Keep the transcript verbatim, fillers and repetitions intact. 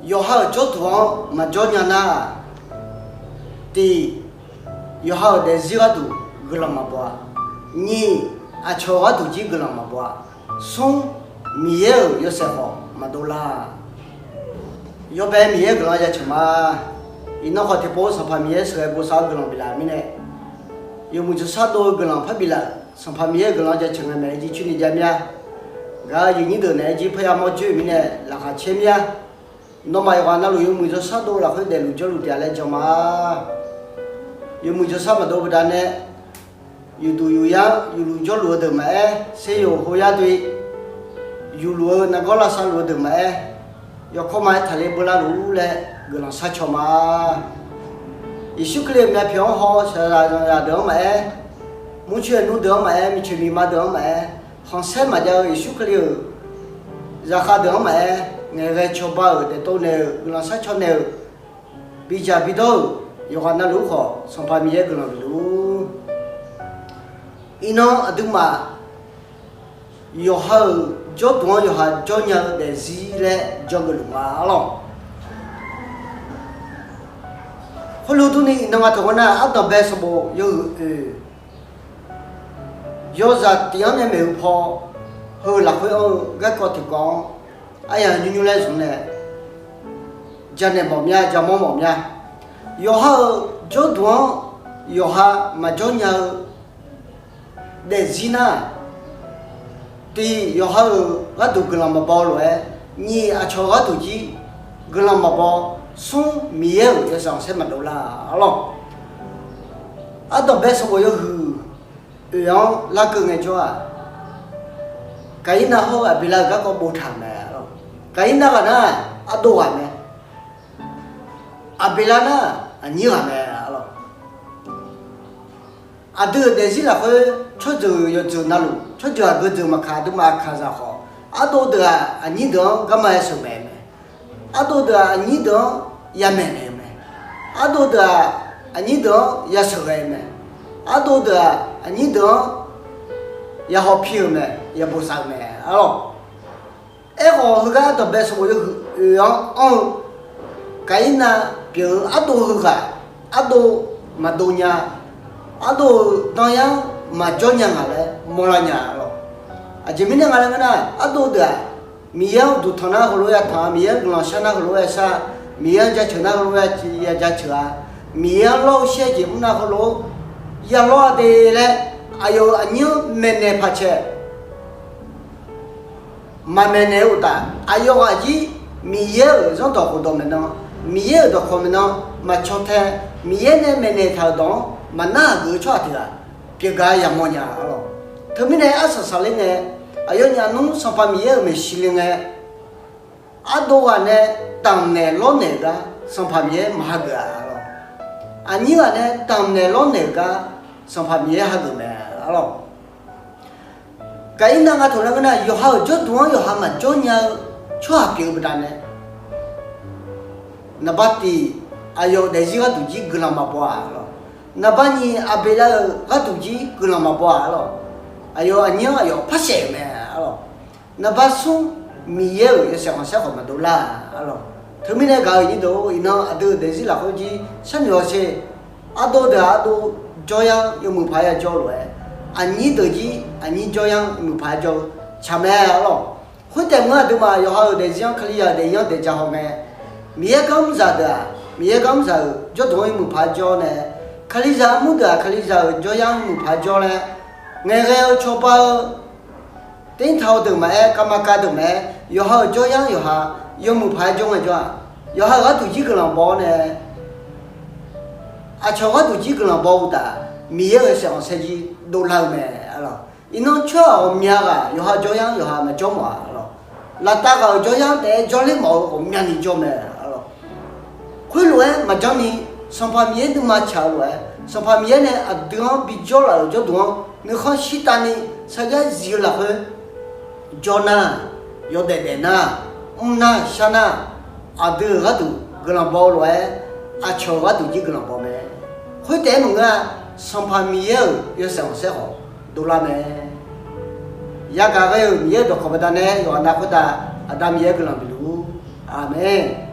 Yawqha-euq jawrduq-anr maqjawr nya nar-aq, tiq, yawqha-euq daefzir gharduq guiqlanq maqbaw-a. Nyiq, aqcawq-eu gharduq jir guiqlanq maqbaw-a. Smr, Miqyaer-euq yawshaef khawf maqdov lar-a. Yawbae Miqyaer guiqlanq jaceuq ma. Iqnan khawf tiqpov Sanqpaq Miqyaer sheuqghae bosav-awr guiqlanq biflaf-euq mirnae, yawmuiq jawrshar dov-eu guiqlanq par biflaf-euq Sanqpaq Miqyaer-euq guiqlanq jaceuq ngae maeq-aer jir coer ni ja mir-a. Gaq-euq aqyuif aqnyir deuq naeq-aer jir parya mawr joer-euq mirnae laqkhaq caer mir-a. Nawmaf yawqghaq navluf yawmuiq jawrshar dov-eu lafkhoer daefluf jawrluf taef-a laer jan ma. Yawmuiq jawrshar maqdov baqdanae, yufduq yufyar yufluf jawrluf-eu deuq maqaer, ser yawq hoyar dui yufluf-eu nargawr lavsav luf-eu deuq maqaer, yawkawr ma-aer taqler beular luf-ur laer guiqlanq sharcaw ma. Yeqsur Kali-euq myavpyawq-anr haw-eu shaqzaq zanqzaq deuq-anr maqaer, murcoeq nmr deuq-anr maqaer, miqcoeq miqma deuq-anr maqaer, khanqsaer maqjav-eu Yeqsur Kali-euq zaqkhav deuq-anr maqaer, ngaeqghae cawba-euq daefdov naeq-euq guiqlanq sharcaw naeq-euq bidzaq bidawr-euq yawqghaq navluf-ur khawf, Sanqpaq Miqyaer guiqlanq bifluf-ur. Iqnan aqduimaf yawqha-euq jawrduq-anr yawqha jawr nya-eu daefzir laer jangeuf luf ma arlawq. Khoerlof durni iqnan nga taq gawr nar, ardanqbae sanqbof yawhuiq oeq, yawzaq tiq-anr nae maeq-eu paw, heu lafkhoer anr-eu garkawv tiqkawv-anr aryaq nymr nymr laer zmq nae janaeq mawf mya, jamawr mawf mya. Yawqha-euq jawrduq-anr yawqha maqjawr nya-eu daefzir nar, tiq, yawqha-euq gharduq guiqlanq maqbaw lof-aer, nyiq, aqcawq-eu gharduq jir guiqlanq maqbaw, smr, Miqyaer-euq yawshaef khanqsaer maqdov lar arlawq. Ardanqbae sanqbof yawhuiq oeq-anr larkeuv ngaejawr-aq, Gaqirnav hawr-eu Aqbeqlav-euq garkawv boftaq-euq mae. Gaqirnav ghaq nar, ardov ghaq mae. Aqbeqlav nar, aqnyir ghaq mae arlawq. Aqdui-euq daefzir lafkhoer tsawrjeuq yawqjeuq navluf, tsawrjeuq aqgeu jeuq maqkaq, aqduimaf aqkaqzaq khawf, ardov deuq-aq aqnyir deuq-anr garma yasheuq maeq-eu mae. Ardov deuq-aq aqnyir deuq-anr yamaeq naeq-eu mae. Ardov deuq-aq aqnyir deuq-anr yasheuq ghae-eu mae. Ardov deuq-aq aqnyir deuq-anr yahaw pi-euq mae, yabof saf-euq mae arlawq. Aerkhawf, heugar ardanqbae sanqbof yawhuiq oeq-anr anr-eu Gaqirnav pyeuf-eu ardov heughaq, ardov maqdov nya, ardov-euq danryar maqjawr nya ngaq laer mawrlar nya arlawq. Aqjeq mirnae nga laer ngeur nar, ardov deuq-aq, Miqyaer-anr uqduq tanq nar heulof-aer yatanq-a, Miqyaer-anr guiqlanq shar nar heulof-aer shar, Miqyaer-anr jaceuq nar heulof-aer ya jaceuq-a, Miqyaer-anr lawr-eu shaer jeq mr nar heulof-aer ya lawr-a de laer, aqyawf-euq aqnyir-anr maeqnaeq paq cae maqmaeqnaeq-eu uqtaf, aqyawf ghaq jir Miqyaer-euq zanrdawq khofdawq maeqnan, Miqyaer-euq dawqkawq maeqnan maqcaw tae, Miqyaer nae maeqnaeq taq-euq dawq-anr maqnar aqgeuf-eu tsawrhaq tiq ghaq pyeufgar yamawr nya arlawq. Teumirnae arsaq saqler ngae, aqyawfnyaf nmr Sanqpaq Miqyaer-euq maeqshi le ngae, ardov ghaq nae damqnaeq lawrnaeq-eu gar Sanqpaq Miqyaer maqhageuf-a arlawq. Aqnyir ghaq nae damqnaeq lawrnaeq-eu gar Sanqpaq Miqyaer hageuf mae arlawq. Gaqirnav nga taq laer ngeur nar, yawqha-euq jawrduq-anr yawqha maqjawr nya-eu tsawrhaq pyeuf-eu baqdanae, naqba tiq, aqyawf-euq daefzir gharduq jir guiqlanq maqbaw-a arlawq. Naqba nyiq, Aqbeqlav-euq gharduq jir guiqlanq maqbaw-a arlawq. Aqyawf aqnyir-anr aqyawf par saef-euq mae arlawq. Naqba smr, Miqyaer-euq yawshaef khanqsaer khawf maqdov lar arlawq. Teumirnae gaq-euq nyir deuq-or, iqnan aqdui-euq daefzir lafkhoer jir sharnoeq hawsher. Ardov deuq-aq ardov jawryar yawmuiq paq-aer ya jawr lof-aer, aqnyir deuq jir aqnyir jawryar yawmuiq paq-aer jawr-eu tsaq mae arlawq. Khoertaef maqngeur, aqduimaf yawqha-euq daefzir-anr Kalizaq-euq daefzir-anr daeqja haw ngae, Miqyaer gar mrzaq deuq-aq Miqyaer gar mrzaq-euq jawrduq-anr yawmuiq paq-aer jawr nae, Kalizaq armur deuq-aq Kalizaq-euq jawryar yawmuiq paq-aer jawr laer, ngaeqghae-eu cawba-eu teumirtaq-eu deuq maqaer, kavmaqkav deuq maqaer, yawqha-euq jawryar yawqha yawmuiq paq-aer jawr ngaejawr-aq, yawqha-euq gharduq jir guiqlanq baw-awr nae, aqcawq gharduq jir guiqlanq baw-eu uqtaf, Miqyaer-euq yawshaef khanqsaer jir dovlar-eu mae arlawq. Iqnan tsawrhaq ghawqmya ghaq yawqha jawryar yawqha maqjawr mawf-a arlawq. Laftav ghaq-euq jawryar taef-aer jawrler mawf-eu ghawqmyani jawr mae arlawq. Khoerlof-aer maqjanr ni, Sanqpaq Miqyaer nuima tsaq-eu lof-aer, Sanqpaq Miqyaer nae aqdui-anr bijawr laf-euq jawrduq-anr nuikhanr shirtav ni sarjax zif-eu lafkhoer jawr nar, yawdaef daef nar, mr nar shar nar, aqdui-euq gharduq guiqlanq baw-eu lof-aer, aqcawq-euq gharduq jir guiqlanq baw mae. Khoertaef-aer maqngeur-a, Sanqpaq Miqyaer-euq yawshaef khanqsaer khawf dovlar mae. Yagaq ghae-euq Miqyaer-euq dawqkawq baqdanae yawqha nav khoertav Aqda Miqyaer guiqlanq bifluf-ur. Aqmeq.